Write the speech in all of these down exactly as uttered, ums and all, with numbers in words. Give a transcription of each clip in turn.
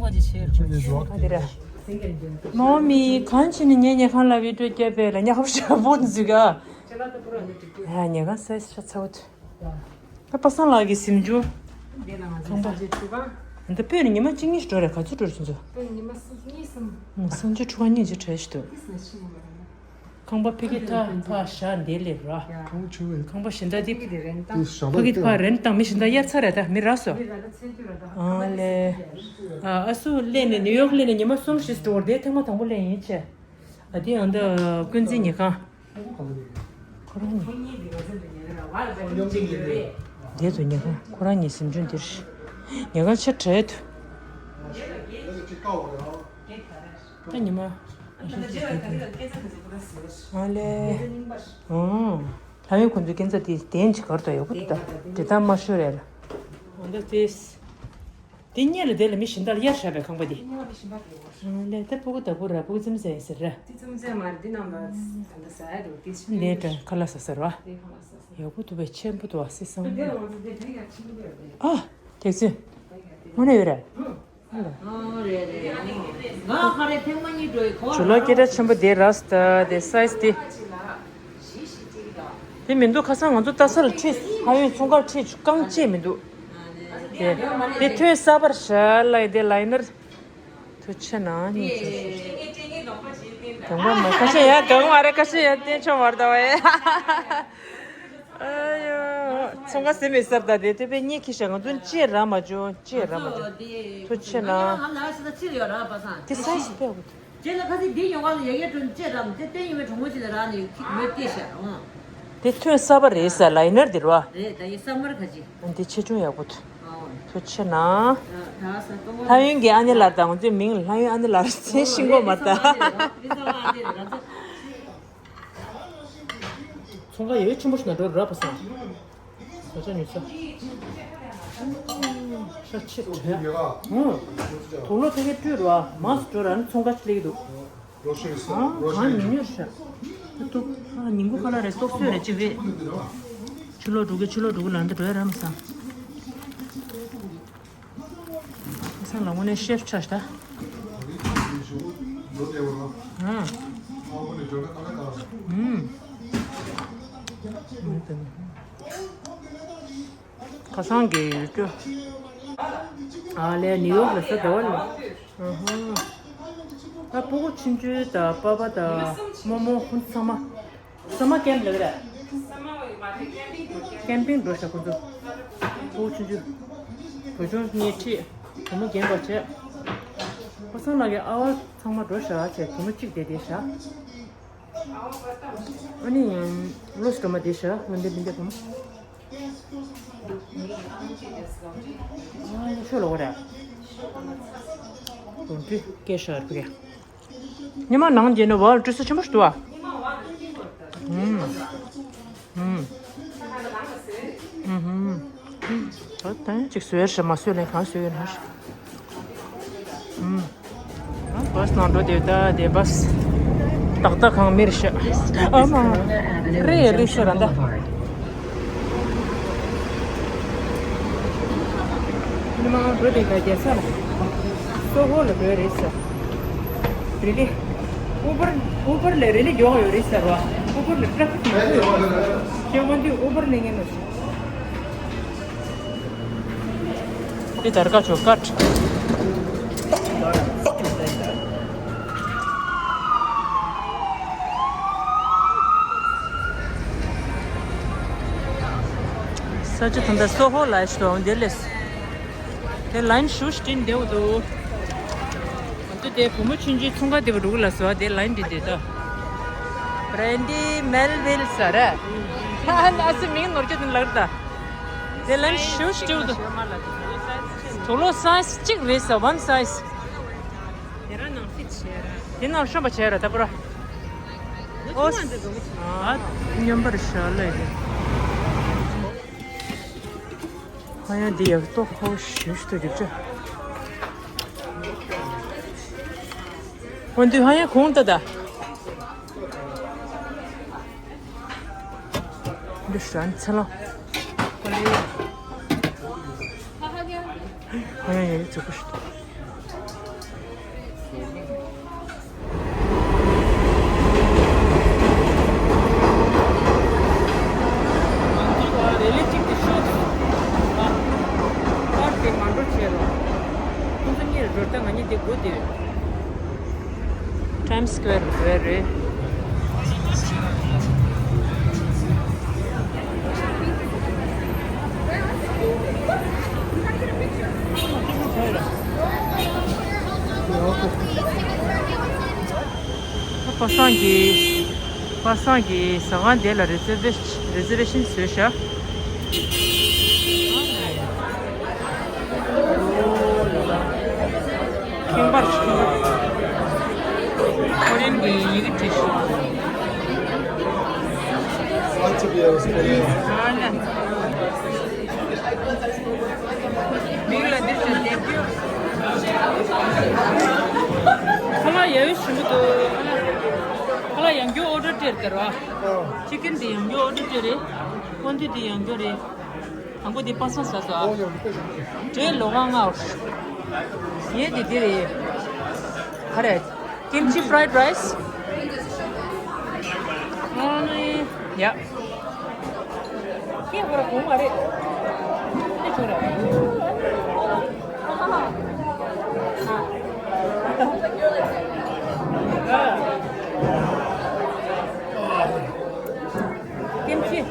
ཨ་དེ་ར། མོ་མི་གང་ཕྱིན་ནས་ངས་ཉལ་ཁང་ལ་བི་ཌིའོ་བརྒྱབ་པས་ལ་ཉག་ཤ་བོ་འཛུལ་ག་ཨ་ཉལ་ཁང་སའི་ཤ་ཚ་བོ་དུ། ད་པ་སངས་ལགས་ཀྱི་གཟིམ་ཆུང་། ཁང་པ། འདི་སྤོས་ནས་ཉི་མ་གཅིག་གཉིས་ཤིག་འགྲོ་རེད། ག་ཚོད་འགྲོ་རེད་ཁྱོད་ཚོ། སྤོས་ནས་ཉི་མ་གསུམ་གཉིས་གསུམ། སང་ཆུ་ཕྲུ་གུ་གཉིས་ཀྱི་གྲས་ཤིག་འདུག་ཁང་པ་ཕ་གི་ཐ་ཕ་ཤ་འདི་ལེབ་ར། ཁང་ཆུ་བས། ཁང་པ་གཞན་དག་འདི། ཕ་གི་ཕ་རན་དང་མི་གཞན་དག་དབྱར་ཚ་རེད་ད་མི་རག་སོ། ཨ་ལེ། ཨ་སུ་སླེབས་ནས་ནིའུ་ཡོག་སླེབས་ནས་ཉི་མ་གསུམ་ཞིག་འགྲོ་བར་དེ་ཐེངས་མ་དང་པོ་སླེབས་ཡིན་ཆེ། ཨ་དེ་ཡང་འདི་ཀུན་གཟིགས་ཉལ་ཁང་། ཁོ་རང་ཉལ། དེ་ཚོ་ཉལ་ཁང་ཁོ་རང་ཉལ་གཟིམ་ཆུང་འདིར། ཉལ་ཁང་ཆེ་དྲགས་འདུག་ད་ཉི་མ། ཨ་ལེ། ཨང་། ལྷ་ཡུལ་ཁོང་ཚོའི་སྐས་འཛེག་དེ་གདན་གཅིག་གར་དུ་ཡོད་པ་འདུག་ད་འདྲེ་ཐག་དམར་ཤོས་རེད་ལ། འོ་འདུག་སྟེ། དེ་སྔོན་ལ་དེ་ལ་མི་གཞན་དག་ལ་གཡར་བཞག་པའི་ཁང་པ་དེ། ཨ་ལེ་ད་ཕྲུ་གུ་བདག་པོ་ར་ཕྲུ་གུ་ཙམ་ཟེར་ཡིན་ཟེར་ར། དེ་ཙམ་ཟེར་མ་རེད་འདི་ནང་ལ་ད་ལྟ་ཟ་ཡ་འདུག་དེ་ཤིན་འདི་ཏོག་ཙམ་ཁ་ལག་ཟ་ས་ར། དེ་ཁ་ལག་ཟ་ས། ཡག་པོ་འདུག་པས་ཆེན་པོ་འདུག་ཨ་སི་སང་། འདི་ང་ཚོ་དེ་དེ་ཡ་ཆེན་པོ་ཡོད་རེད། ཨ། དེ་ཚོ། དངོས་གནས་ཡོད་རེད། ཨ་རེད་རེད། ང་ཁ་རེ་ཐེངས་མ་གཉིས་འགྲོ་ཡི་གོ། ཇུ་ལོ་སྐད་གྲགས་ཆེན་པོ་དེ་ར་སི་ད་དེ་སའི་ཛི་དེ། དེ་མི་འདུག་ཁ་སང་ང་ཚོ་ལྟ་ས་ལ་ཁྲིད་ཧ་ཡོད་ཚོང་ཁང་ཁྲིད་རྐང་གཅིག་མི་འདུག་དེ་དེ་ཐོན་གསར་པར་ཞལ་ལག་དེ་ལའི་ནར། ཐུགས་ཆེ་ན་ནི་ཅི་ཞིག་དང་པོ་མ་ཁ་ཤས་ཡ་གང་མ་རེད་ཁ་ཤས་ཡ་བསྟན་ཆོག་མ་རེད་ད་བས། ཨ་ཡོ། ཚོང་ཁ་ཟེར་མི་གསར་ད་དེ་དེ་པས་གཉིད་ཁྱི་ཤ་ང་ཚོ་ཅེ་ར་མ་བྱུང་ཅེ་ར་མ་བྱུང་། ཐུགས་ཆེ་ན། ང་ལ་ཤི་ད་ཅི་ཡོད་ར་པ་སང་། དེ་སའི་ཛི་དཔེ་འོ། རྗེས་ལ་ཁ་སི་འདི་ཡོང་བ་ལ་ཡ་ཡ་དྲུང་ཅེ་ར་མ་དེ་བསྟན་ཡོད་པའི་གྲོང་མོ་ཅིག་ལ་རག་ནས་ཁྱི་མོས་སྐད་ཤ་འོང་། དེ་ཐོན་གསར་པ་རེད་ས་ལའི་ནར་དེ་ར་བ། རེད་ད་ཡིན་ས་མར་ཁ་ཅིག་འདི་ཆེ་ཆུང་ཡག་པོ་འདུག་ཐུགས་ཆེ་ན། ལྷ་ཡུལ་གྱི་ཨ་ནེ་ལར་དང་ང་ཚོའི་མིང་ལྷ་ཡུལ་ཨ་ནེ་ལར་ཚེ་ཤིང་གོ་མ་ལྟ། ཚོང་ཁང་ཡོད་ཆེན་པོ་ཞིག་ན་འགྲོ་ར་པ་སང་། ས་ཆ་ཉོས་ས། ཤ་ཆེ་དྲགས། ཨང་། དུག་ལོག་ཕ་གི་སྤྲུལ་ར་མ་སུ་འགྲོ་ར་ནི་ཚོང་ཁང་ཞིག་སླེབས་ཀྱི་འདུག་ཨང་། གང་ཉོ་ཉོ་ཤ། ཏོག་ཨ་ཉིན་གུང་ཁ་ལག་རེད་ཏོག་ཙམ་རེད་ཅིག་རེད། ཕྱི་ལོགས་འགྲོ་གི་ཕྱི་ལོགས་འགྲོ་གི་ལ་འདི་འགྲོ་ཡ་ར་མི་སང་། མི་སང་ལ་དངོས་གནས་ཤེབ་ཆགས་ཤག་ཨ། ཨུམ། ཁ་སང་གི་ཡུལ་གྲུ། ཨ་ལས་ནིའུ་ཡོག་ལ་ས་ཟླ་བ་ལ། ཨ་ཧ། ད་སྤུ་གུ་ཆུང་ཆུང་དང་པ་ཕ་དང་རྨོ་མོ་ཁོང་ཚང་མ། སམ་མར་ཀེམ་ལབ་རེད། ཀེམ་པིང་འགྲོ་ཤག་ཁོང་ཚོ། སྤུ་གུ་ཆུང་ཆུང་། བུ་ཆུང་གཉིས་ཁྲིད། བུ་མོ་རྒན་པ་བྱས། ཁ་སང་ལ་གི་ཨ་བ་ཚང་མ་འགྲོ་ཤག་བྱས་བུ་མོ་གཅིག་བསྡད་བསྡད་ཤག་ཨ་ནི་ཡང་ལོ་སི་འགྲོ་མ་བསྡད་ཤག་ལོ་འདི་འདི་འདི་བུ་མོ། ཨ་ཡ་ཤོ་ལོ་ར། དོན་དུ་སྐད་ཤར་བུ་ར། ཉི་མ་ནང་རྒྱལ་ནི་བར་དྲི་ས་ཆེན་པོ་ཞིག་འདུག་ཨ། ད་ད་ཅིག་བཟོས་རེད་མ་བཟོས་ལེན་གང་བཟོས་ཡོད་ན་ཤི། ཨུམ། བ་སི་ནང་འགྲོ་དེ་ད་དེ་བ་སི། ཏག་ཏག་གང་མེད་ཤག་ཨ་མ། རེད་རེད་ཤག་ར་འདའ། ཉི་མ་འགྲོ་དེ་ད་རྒྱལ་ས་ལ། སོ་ཧོ་ལ་འགྲོ་རེད་ཤག་རི་ལི། ཨུ་བར་ཨུ་བར་ལས་རི་ལི་མགྱོགས་ཡོད་རེད་ཟེར་བ། ཨུ་བར་ལས་ཊ་ཕིག་མང་པོ་ཡོད་རེད་ཟེར། ཁྱེད་ང་འདི་ཨུ་བར་ལས་ངན་ནོ་ཞིག་འདི་དར་ཀ་ཆོ་ཀཊ། ས་ཆ་ད་ལྟ་སོ་ཧོ་ལ་ཞོ་འདི་ལས། དེ་ལན་ཞུ་སྟེ་འདེའུ་འདུག་ང་ཚོ་དེ་བུ་མོ་ཆུང་ཆུང་ཚོང་ཁང་དེ་བ་འགྲོ་གི་ལ་སོ་དེ་ལན་འདི་དེ་ད། བྷེ་རན་ཌི་མེལ་ཝིལ་ཟེར་རེད། ཨ་སི་མིང་ནོར་གྱི་དེ་ལར་ད། དེ་ལན་ཞུ་སྟེ་འདུག་དུག་ལོག་སའི་ཛི་གཅིག་རེད་ཟེར་ཝན་སའི་ཛི། དེ་རང་ནང་ཕིཊ་བྱས་ར། དེ་ནང་ཤོམ་པ་བྱས་ར་ད་པུ་ར། ཨོ། ཨ་སྙོམས་པར་བཞག་ལས་དེ། ཧ་ཡང་འདི་ཡག་ཏོག་ཁོ་ཞུ་ཞུ་ཏོ་རྒྱུ་ཅི། འོན་ཏེ་ཧ་ཡང་གོང་ལྟ་ད། འདི་ཧྲན་ཚ་ལ། ཧ་ཡང་ཡག་ཅི་གོ་ཞུ་ཏོ། རེ་ལེ་གཅིག་ཏུ་ཤོག་ཨ། པར་དེ་མ་འགྲོ་བྱས་རོགས། ཁོང་ཚོ་གཉིས་ལ་འགྲོ་ད་ང་གཉིས་དེ་སྒོ་དེ་རེད། Times Square་རེད། པ་སངས་ཀྱི་པ་སངས་ཀྱི་ཟ་ཁང་དེ་ལ་རི་ཛར་བེ་རི་ཛར་བེ་ཤན་བཟོས་ཤག་ཁྱད་པར་ཁྱད་པར། ཁོ་རང་གི་ཡི་གེ་བྲིས་ཤིང་། ཨ་ལ། མིག་ལ་འདིར་ཞིག་བསྡད་རྒྱུ། ཁ་ལག་ཡ་ཡོ་ཞིམ་པོ་འདུག་ཁ་ལག་ཁ་ལག་ཡང་རྒྱུ་ཨོ་ཌར་སྤྲད་དེ་རོ། ཅི་ཀན་དེ་ཡང་རྒྱུ་ཨོ་ཌར་སྤྲད་རེད། ཀོན་ཏི་དེ་ཡང་རྒྱུ་རེད། དང་པོ་འདི་པ་སངས་ཟ་སོ་ཨ། ཨོ་ཡ་འདི་དཔེ་ཞིམ་པོ་འདུག་དེ་ལོ་ང་ང་ཡེ་འདི་འདི་རེད། ག་རེ། Kimchi fried rice། ཨོ་ནི། ཡ། ཁྱེད་ཁོ་ར་གོང་མ་རེད། དེ་ཁྱོད་ར། ཀིམ་ཆི།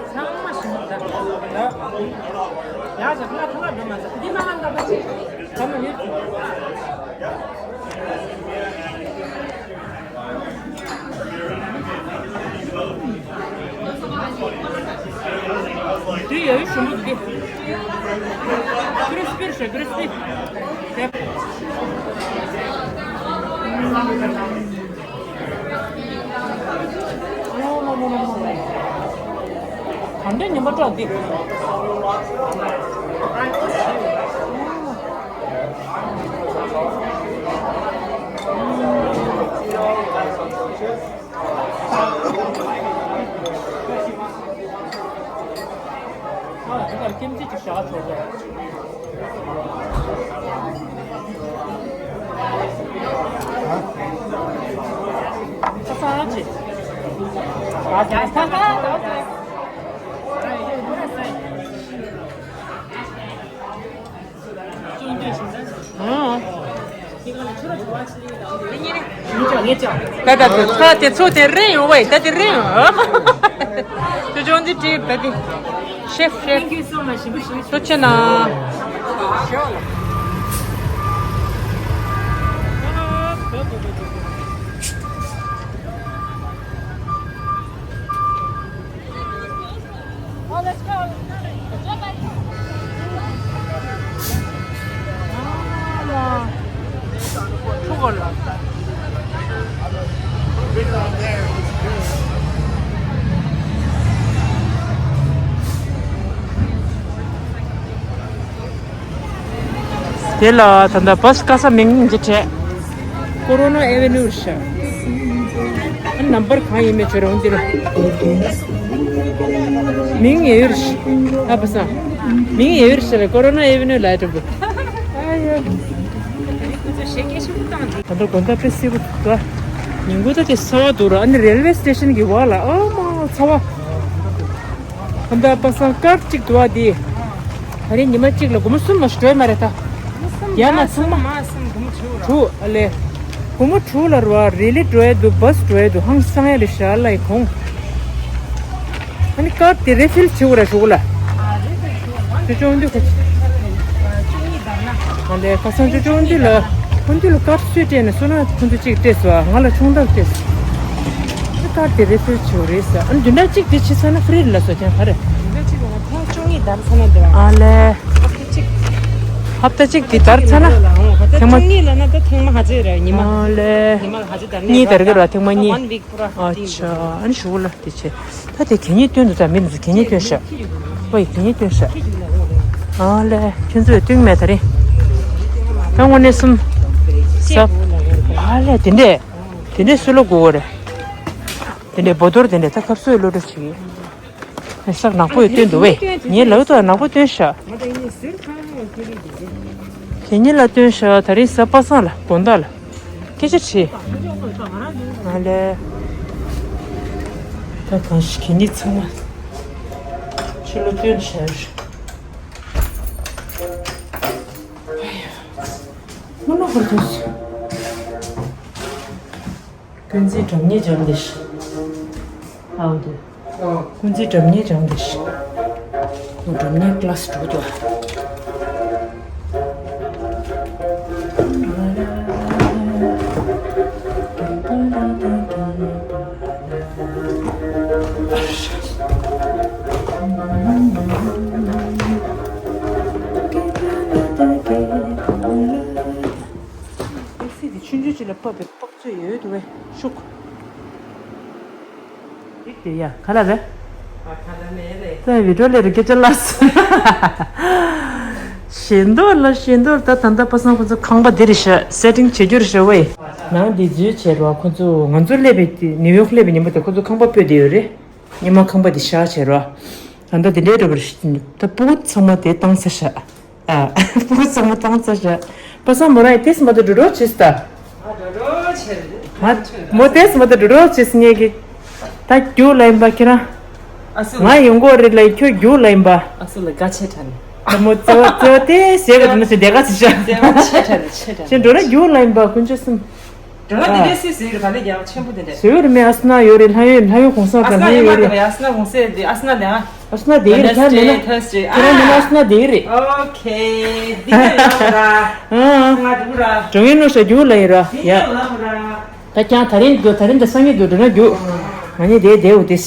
ཚང་མ་ཞིམ་པོ་འདུག་ཡ། ཡ་ཟེར་ཁ་ཁ་འགྲོ་མ་ཟེར། འདི་མ་ལ་འདྲ་པ་ཅིག་ད་མ་ཡོད། དེ་ཡ་ཡོད་ཞིམ་པོ་འདུག་ཀི་རི་སི་པི་རེད་ཤག་ཀི་རི་སི་པི། ག་འདྲ་ཉམས་པ་དྲག་འདི། ཨ་དེ་གར་ཀིམ་ཅི་ཅིག་བཞག་ཆོག་གོ། ཨ་ས་ཅི། ཨ་ས་ས་ས། ད་ད་དེ་ཚོ་དེ་རིང་ཡོང་བས་ད་དེ་རིང་ཡོང་། ཅོ་ཅོ་འདི་བྲིས་ད་དེ་ཤེབ་ཤེབ། ཐུགས་རྗེ་གནང་། དེ་ལ་ད་ལྟ་བ་སི་ཁ་ས་མིང་འདི་བྲིས། ཀོ་རོ་ན་ཨེ་ཝེ་ནུ་རེད་ཤག་ཨ་ནམ་བར་གང་ཡིན་མེད་བྱོས་རོགས་འདིར། མིང་ཡོད་རེད་ཤག་ཨ་པ་སངས། མིང་ཡོད་རེད་ཤག་ལ་ཀོ་རོ་ན་ཨེ་ཝེ་ནུ་ལ་ཡ་འགྲོ་དགོས། ཨ་ཡ། ད་ལྟ་དགོང་དག་དཔེ་སྲིད་པོ་འདུག་ཉིན་གུང་ད་དེ་གསར་པ་འདུག་ར། ཨ་ནི་རེལ་ཝེ་སི་ཊེ་ཤན་གྱི་འོག་ལ་ཨ་མ་ཚ་བ། ད་ལྟ་པ་སངས་ཀར་གཅིག་འདུག་ཨ་དེ། ད་རེས་ཉི་མ་གཅིག་ལ་སྒོར་མོ་གསུམ་མ་ཞིག་འགྲོ་ཡ་མ་རེད་ད། ཡ་མ་ཚང་མ། དྲུག་ཨ་ལེ། སྒོར་མོ་དྲུག་ལ་རུ་བ་རེ་ལི་འགྲོ་ཡ་འདུག་བ་སི་འགྲོ་ཡ་འདུག་ཧང་སང་ཡ་རེད་ཤག་ལ་ཡི་གོང་། ཨ་ནི་ཀར་དེ་རི་ཕིལ་བྱེད་དགོས་ར་ཞུ་གོ་ལ། དེ་ཅུང་འདུག་ག་ཨ་ལེ་ཁ་སང་ཅུང་ཅུང་འདུག་ལ། ཁོང་ཚོ་ལ་ཀར་སུས་སྤྲད་ནས་སོང་ན་ཁོང་ཚོ་གཅིག་སྤྲད་སོང་ང་ལ་ཆུང་དག་སྤྲད་སོང་། ཨ་ནི་ཀར་དེ་རི་ཕིལ་བྱེད་དགོས་རེད་ཟེར། ཨ་ནི་བདུན་ཕྲག་གཅིག་དེ་ཕྱིན་ཚར་ན་ཧྥི་རི་ལ་བཟོ་ཀྱང་ག་རེ། ཨ་ལེ། ཧབ་ཏ་གཅིག་དེ་དར་ཚར་ན། ཐེངས་མ། ཉི་མ་ལ་ཧ་ཅང་དར་ནས། ཨ་ལེ། ཉི་མ་ལ་ཧ་ཅང་དར་ནས། གཉིས་དར་གི་ར་ཐེངས་མ་གཉིས། One week་པུ་ར། ཨ་ཆ་ཨ་ནི་ཞུ་ལ་དེ་ཆེ། ད་དེ་གད་སྙིགས་བཏོན་འདུག་ད་མི་འདུག་གད་སྙིགས་བཏོན་ཤག་ཨོ་ཡི་གད་སྙིགས་བཏོན་ཤག་ཨ་ལེ་ཁྱོད་ཚོས་བཏོན་མེད་ད་རིང་། ད་དངོས་གནས་སུམ། ས། ཨ་ལེ་དེ་འདྲས། དེ་འདྲས་སུ་ལ་དགོས་རེད། དེ་འདྲས་བོ་དོར་དེ་འདྲས་ད་ཁབ་སོས་ལོ་འདྲ་ཞིག་ཤག་ནག་པོ་ཡོད་སྟོན་འདུག་བས། ངའི་ལག་ཏུ་ནག་པོ་སྟོན་ཤག་དེ་ཉིད་ལ་སྟོན་ཤག་དེ་རིང་གཟའ་པ་སངས་ལ་དགོང་དག་ལ་སྐད་ཆ་དྲིས། ང་ལ་ད་གང་ཞིག་གི་ནི་ཚང་མ་ཕྱི་ལོ་སྟོན་ཤག་ཨ་ཡ། མ་ནོ་ཧོར་དུས། ཀུན་གཟིགས་སྒྲོལ་མ་སྦྱངས་ཏེ་ཤི། ཨའོ་དེ། ཀུན་གཟིགས་སྒྲོལ་མ་སྦྱངས་ཏེ་ཤི། ངོ་སྒྲོལ་མ་ཀླ་སི་འགྲོ་འདུག་ཨ། ཏེག་སི་དེ་ཆུང་ཆུང་ཅིག་ལ་ཕབ་པའི་པགས་ཚོད་ཡོད་འདུག་བས་ཤུགས། ཡིག་དེ་ཡ་ག་ལ་རེད། ད་བི་ཌིའོ་ལས་རིག་སྐད་ཆ་ལ་སོ། ཞེ་འདོད་ལ་ཞེ་འདོད། ད་ད་ལྟ་པ་སངས་ཁོ་ཚོ་ཁང་པ་འདི་རེད་ཤག་སེ་ཊིང་བྱེད་རྒྱུ་རེད་ཤག་བས། ནང་འདི་འཛུལ་བྱས་རོགས། ཁོ་ཚོ་ང་ཚོ་སླེབས་པའི་ནིའུ་ཡོག་སླེབས་པའི་ཉིན་མོ་དེ་ཁོ་ཚོ་ཁང་པ་སྤོས་བསྡད་ཡོད་རེད། ཉི་མ་ཁང་པ་འདི་བཞག་བྱས་རོགས། ད་ལྟ་འདི་འདྲའི་འགྲོ་བར་ཤི་ད་སྤུ་གུ་ཚང་མ་དེ་བཏང་ཚར་ཤག་ཨ། སྤུ་གུ་ཚང་མ་བཏང་ཚར་ཤག་པ་སངས་མོ་རང་ཡི་ཏེས་མ་ཏོ་འགྲོ་འགྲོ་བྱེད་སྟ། ཨ་འགྲོ་འགྲོ་བྱེད་རེད། མོ་ཏེས་མ་ཏོ་འགྲོ་འགྲོ་བྱེད་སི་ངེད་ཀྱི། ད་རྒྱུགས་ལ་ཡིན་པ་ཁྱེད་རང་། ཨ་སུ། ང་ཡོང་གོ་རེད་ལ་ཁྱོད་རྒྱུགས་ལ་ཡིན་པ། ཨ་སུ་ལ་དགའ་ཆེ་དྲན། ད་མོ་བརྩེ་བ་བརྩེ་བ་ཏེས་ཟེར་གི་འདུག་ན་ཞེ་དེ་ག་ཚི་ཤག་བརྩེ་བ་ཆེ་དྲན་ཆེ་དྲན། ཁྱེད་འགྲོ་ན་རྒྱུགས་ལ་ཡིན་པ་དཀོན་མཆོག་གསུམ། འགྲོ་ན་དེ་ཨ། གས་སུས་ཟེར་གི་རེད། ག་ལེ་རྒྱལ་ཆེན་པོ་དེ་འདྲས། ཟེར་གི་རེད་མེད། ཨ་སི་ན་ཡོད་རེད། ལྷ་ཡོད་ལྷ་ཡོད་གོང་ས་ཨ་སི་ན་ལྷ་ཡོད་ཡོད་མ་རེད། རེད། ཨ་སི་ན་གོང་ས་དེ་ཨ་སི་ན་དེ་ཨ། ཨ་སི་ན་དེ་ཨ། Wednesday, Thursday. ཁྱེད་རང་མིན་ན་ཨ་སི་ན་དེ་ཡིན་རེད། Okay. འདི་ནས་ལབ་ར། ཨ། ང་འགྲོ་ར། འགྲོ་ངེས་ནོ་ཤ་རྒྱུགས་ལ་ཡིན་ར། འདི་ཡ། ནས་ལབ་ར། ད་ཀྱང་ད་རིང་འགྲོ་ད་རིང་ད་སང་ཉིན་འགྲོ་འགྲོ་ན་རྒྱུགས། ང་གཉིས་དེ་དེ་འུ་དེ།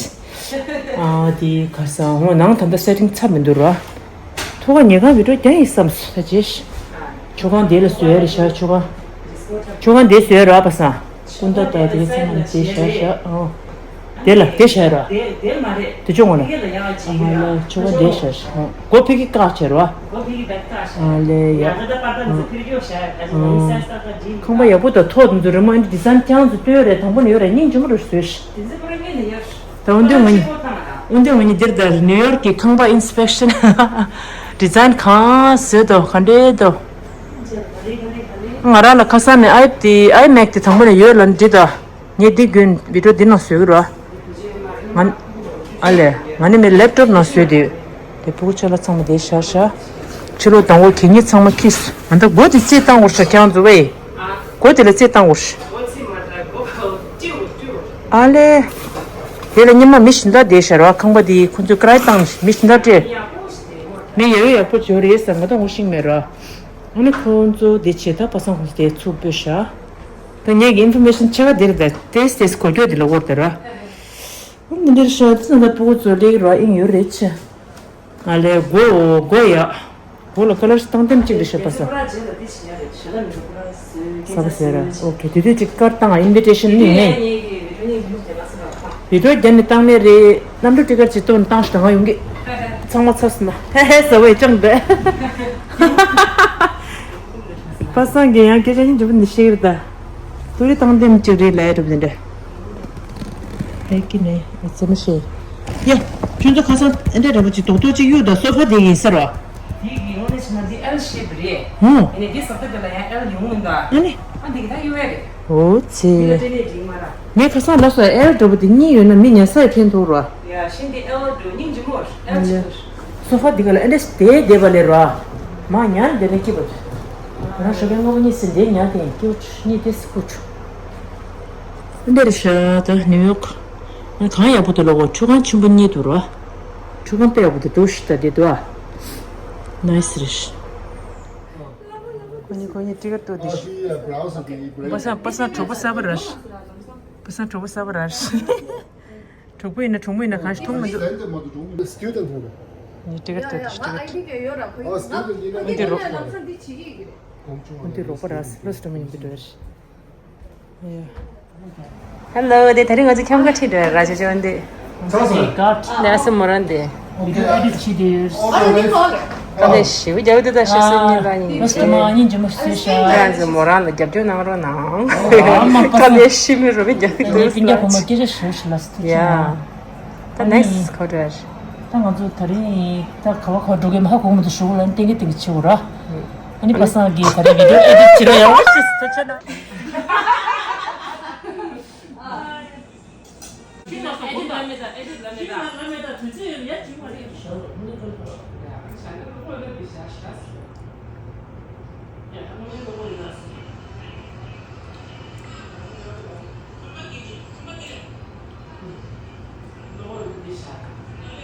ཨ་དེ་ག་ས་འོ་ནང་ད་ལྟ་སེ་ཊིང་ཚར་མི་འདུག་ར། ཐོག་ཁ་ཉལ་ཁང་བི་ཌིའོ་རྒྱག་ཡིན་བསམ་སོང་ད་རྗེས། མཆོད་ཁང་དེ་ལ་བཟོས་རེད་ཤག་མཆོད་ཁང་། མཆོད་ཁང་དེ་བཟོས་ར་པ་སངས། སྐུ་འདྲ་ལྟ་དེ་ཚང་མ་དེ་བཞག་ཤག་ཨོ། དེ་ལ་དེ་བཞག་ར། དེ་དེ་མ་རེད། དེ་ཆུང་ངོ་ལ། ཨ་མ་ལ་མཆོད་ཁང་དེ་བཞག་ཤག་ཨོ། སྒོ་ཕ་གི་བཀག་བྱས་ར། སྒོ་ཕ་གི་བཀག་བྱས། ཨ་ལེ་ཡ། ཡ་ད་ད་པར་ད་ཚོ་ཕིར་ཡོད་ཤག་ད་ཚོ་ཨོ། ས་ས་ད་ཇི། ཁང་པ་ཡག་པོ་དང་ཐོག་དེ་ཚོ་རི་མོ་ཨེ་འདྲི་ཟན་རྐྱང་ཚོ་སྟོན་རེད། དང་པོ་ནས་ཡོད་རེད། སྙིང་རྗེ་མོ་རུ་བཟོས་ཤག་དེ་ཚོ་པུ་ར་ངེས་ནས་ཡོད། ད་འོན་ཏེ་ང་གཉིས། འོན་ཏེ་ང་གཉིས་འདིར་ད་ནིའུ་ཡོག་གི་ཁང་པ་ཨིན་སི་པེག་ཤན། ཌི་ཛའིན་གང་བཟོས་དོ་ག་འདྲས་དོ། ང་རང་ལ་ཁ་སང་ནས་ཨའི་དེ་ཨའི་མེག་དེ་དང་པོ་ནས་ཡོད་ལ་འདི་ད། ངས་འདི་གོན་བི་ཌིའོ་འདི་ནང་བཟོས་གི་རོ། ང་། ཨ་ལས། ང་ནི་མི་ལེབ་ཊོབ་ནང་བཟོས་དེ། དེ་ཕྲུ་གུ་ཆ་ལ་ཚང་མ་དེ་ཤར་ཤར། ཕྱི་ལོགས་དང་པོ་གད་སྙིགས་ཚང་མ་ཁྱེར་སོང་། ང་ད་སྒོ་དེ་རྩིས་བཏང་དགོས་ཤག་ཁྱེད་རང་ཚོ་ཝེ། སྒོ་དེ་ལ་རྩིས་བཏང་དགོས་ཤག་ཨ་ལས། དེ་ལ་སྙེ་མ་མི་གཞན་དག་བསྡད་ཤག་ར། ཁང་པ་དེའི་ཁོ་ཚོས་ཀ་ར་བཏང་ནས་མི་གཞན་དག་སྤྲད། མི་ཡག་ཡོད་ཡག་པོ་བྱོས་རེད་ཟེར་ང་ད་ངོ་ཤེས་མེད་ར། ཨ་ནི་ཁོ་ཚོ་དེ་བྱེད་ཐབས་པ་སངས་ཁོ་ཚོ་དེ་ཚུར་སྤོས་ཤག་ད་ངེད་ཀྱི་ཨིན་ཕོར་མེ་ཤན་ཆ་ག་དེ་རེད་ད། ཏེས་ཏེས་གོ་རྒྱུ་དེ་ལ་བོར་དེ་ར། འདི་འདྲ་ཤག་ཙི་ན་ད་ཕྲུ་གུ་ཚོ་ལེགས་ར་ཨིན་ཡོད་རེད་ཆེ། ང་ལས་སྒོ་སྒོ་ཡ། སྒོ་ལ་ཀ་ལར་བཏང་ལྡེམ་གཅིག་རེད་ཤག་པ་སངས། ས་བ་ཟེར་ར། ཨོ་ཁེ་དེ་དུས་གཅིག་ཀར་བཏང་ཨ་ཨིན་བི་ཊེ་ཤན་ནི་ངས། བི་ཌིའོ་རྒྱབ་ནས་བཏང་ནས་རེད། གནམ་གྲུ་ཊི་ཀེ་ཊི་གཅིག་བཏོན་བཏང་ཞིག་ད་ང་ཡོང་གི་ཚང་མ་ཚར་སོང་ན་ཧེ་ཧེ་ཟེར་བས་ཅང་འདྲ། པ་སངས་ཀྱིས་ཡང་སྐད་ཆ་སྙིང་རྗེ་པོ་འདི་བཤད་ཀྱི་རེད་ད། ཏུ་རི་བཏང་ལྡེམ་གཅིག་རེད་ལབ་ཡ་འདྲ་པོ་འདི་འདྲ། ཧེ་ཀི་ནས་ཨེ་ཙེ་མ་ཤེས། ཡ། ཁྱོད་ཚོ་ཁ་སང་ཨེ་འདྲ་འདྲ་པོ་ཅིག་རྡོག་རྡོག་ཅིག་གཡུག་ད་སོ་ཕ་དེ་ཡིན་ས་རོ། དེ་གི་ངོ་ནས་བྱས་ན་འདི་ཨེལ་ཤེབ་རེད། ཧུང་། ཨ་ནི་འདི་ས་ཁུལ་དེ་ལ་ཡང་ཨེལ་ཡོང་ཡིན་ད། ཨ་ནི། ཨ་འདི་གི་ད་གཡུག་ཡ་རེད། ཨོ་ཙི། འདི་ལ་སྤྲད་ནས་འགྲིག་མ་ར། ངས་ཁ་སང་ལབ་སོང་ཨེལ་འདྲ་པོ་དེ་གཉིས་ཡོད་ན་མི་ཉལ་ས་ཡ་ཕན་ཐོགས་རོ། ཡ་ཤིན་འདི་ཨེལ་འདྲ་སྙིང་རྗེ་མོ་ར་ཨེལ་ཅིག་ར། སོ་ཕ་འདི་ག་ལ་ཨེ་འདྲ་བསྡད་བསྡད་པ་ལས་ར། མ་ཉལ་འདི་ནས་སྐྱིད་པ། ང་རང་ཞོགས་པའི་སྔ་པོ་གཉིད་སད་འདི་ཉལ་དེ་སྐྱིད་པོ་གཉིད་དེ་སི་ཁུ་ཆུ། འདིར་ཤ་ད་ནིའུ་ཡོག་ང་གང་ཡག་པོ་དུ་ལོག་གོ་ཁྲུ་ཁང་ཆེན་པོ་གཉིས་འདུག་ར། ཁྲུ་ཁང་དཔེ་ཡག་པོ་དུ་འདུག་ཤི་ད་དེ་འདུག་ཨ། ནའི་སི་རེད་ཤི། ཁོ་གཉིས་ཁོ་གཉིས་ཊི་ཀེ་ཊི་སྟོར་དེ་ཤི། པ་སངས་པ་སངས་གྲོགས་པོ་གསར་པ་ར་ཤི། པ་སངས་གྲོགས་པོ་གསར་པ་ར་ཤི། གྲོགས་པོ་ཡིན་ན་གྲོགས་མོ་ཡིན་ན་གང་ཞིག་མཐོང་མི་འདུག Student ངས་ཊི་ཀེ་ཊི་སྟོར་དེ་ཤི་ཊི་ཀེ་ཊི། ཨ་སི་ཊི་ཡུ་ཌེན་ཊི་ཡིན་ན། འདི་རོགས་པ་ར། འདི་རོགས་པ་ར་སི་ལོ་སི་ཊི་མ་ཡིན་པའི་འདྲ་རེད། ཧེ་ལོ། དེ་དེ་རིང་ང་ཚོ་ཁྱམས་ཁ་ཁྲིད་འགྲོ་ར་ཅོ་ཅོ་འདི། ཚང་སོང་། ནས་ཨ་སི་མོ་རང་འདི། ཨོ་ཁེ་ཨེ་ཌིཊ་བྱེད་དེ་ཡོད། ཨོ་ཁེ། ད་ལྟ་ཞེ་པོ་རྒྱག་འདུག་ད་ཤ་སོ་གཉིས་པ་ཡིན་གྱི། ཨ་སི་མ་ཡིན་གྱི་མོ་སུས་ཤ། ང་ཚོ་མོ་རང་ལ་རྒྱབ་སྐྱོར་གནང་རོགས་གནང་། ཨ་མ་པ་ད་ལྟ་ཤི་མི་རོ་བི་རྒྱག་གི་འདུག་ངས་སྤུན་ཀྱག་གོང་མ་སྐད་ཆ་ཞུ་ཤི་ལ་སི་ཐུག་ཡ། ད་ནེག་སི་ཁོ་ཏྲ། ད་ང་ཚོ་ད་རིང་ད་ག་བ་ག་བ་འགྲོ་གི་མ་ཧ་གོ་གི་མི་འདུག་ཞུ་གུ་ལ་ཏན་གི་ཏན་གི་བྱེད་དགོས་ར། ཨ་ནི་པ་སངས་ཀྱིས་ད་རིང་བི་ཌིའོ་ཨེ་ཌིཊ་བྱེད་རོགས་ཡག་པོ་ཞིག་ད་ཆ་ན།